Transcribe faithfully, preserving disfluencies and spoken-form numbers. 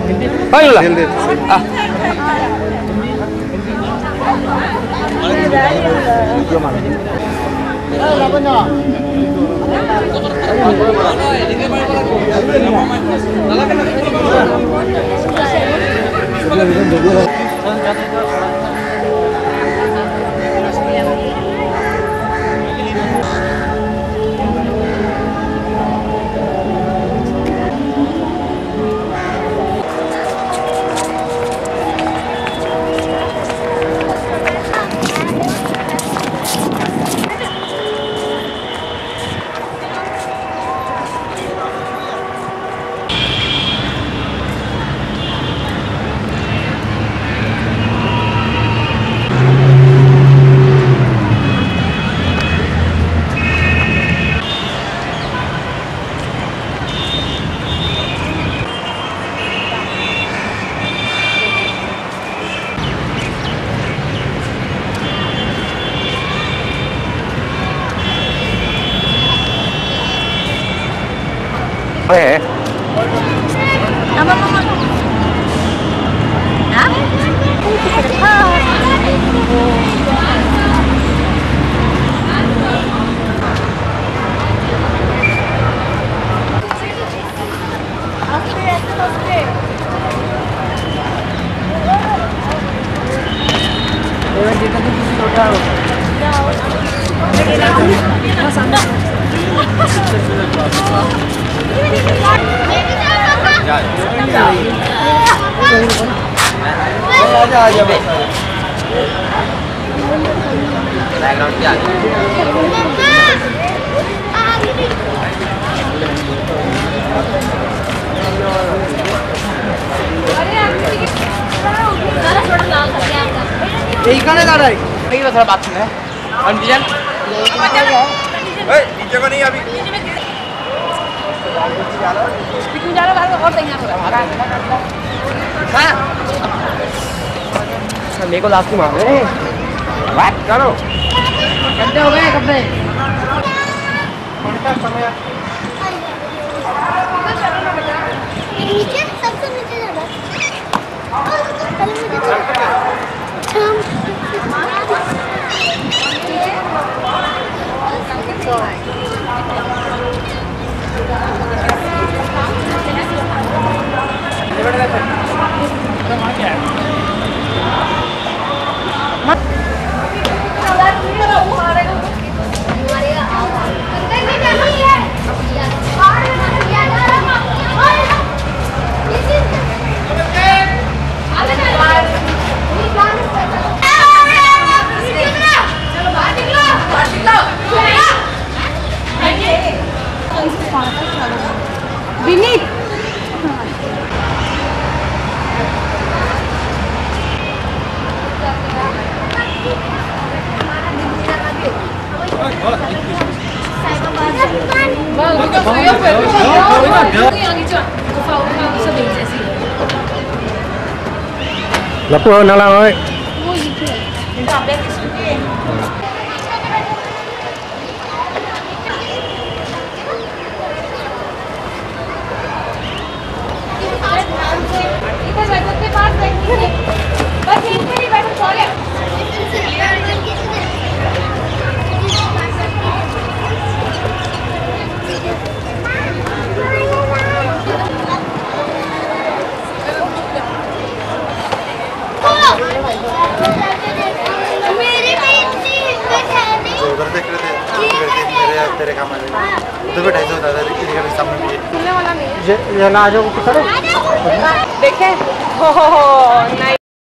Ayolah. Ah. Eh. Apa, apa, apa? Hah? এইখানে দাঁড়াই। এই কথা বাদ না। हम जीजन। ए, नीचे को नहीं अभी। हाँ। मेरे को लास्ट में मार रहे हैं। बात करो। कब से हो गए, कब से? नीचे, सबसे नीचे जाना। Vineet. Lapu nang lang oi. इधर बैठो, उसके पास बैठो। बस यहीं पे नहीं बैठो, सॉरी। मेरे में इतनी हिम्मत है नहीं। जो उधर देख रहे थे, मेरे, तेरे काम आ जाएगा। तो बैठा है, जो दादा, इधर सामने भी है। ये, ये ना आ जाओ, कुछ करो। देखे? हो, हो, हो, नहीं।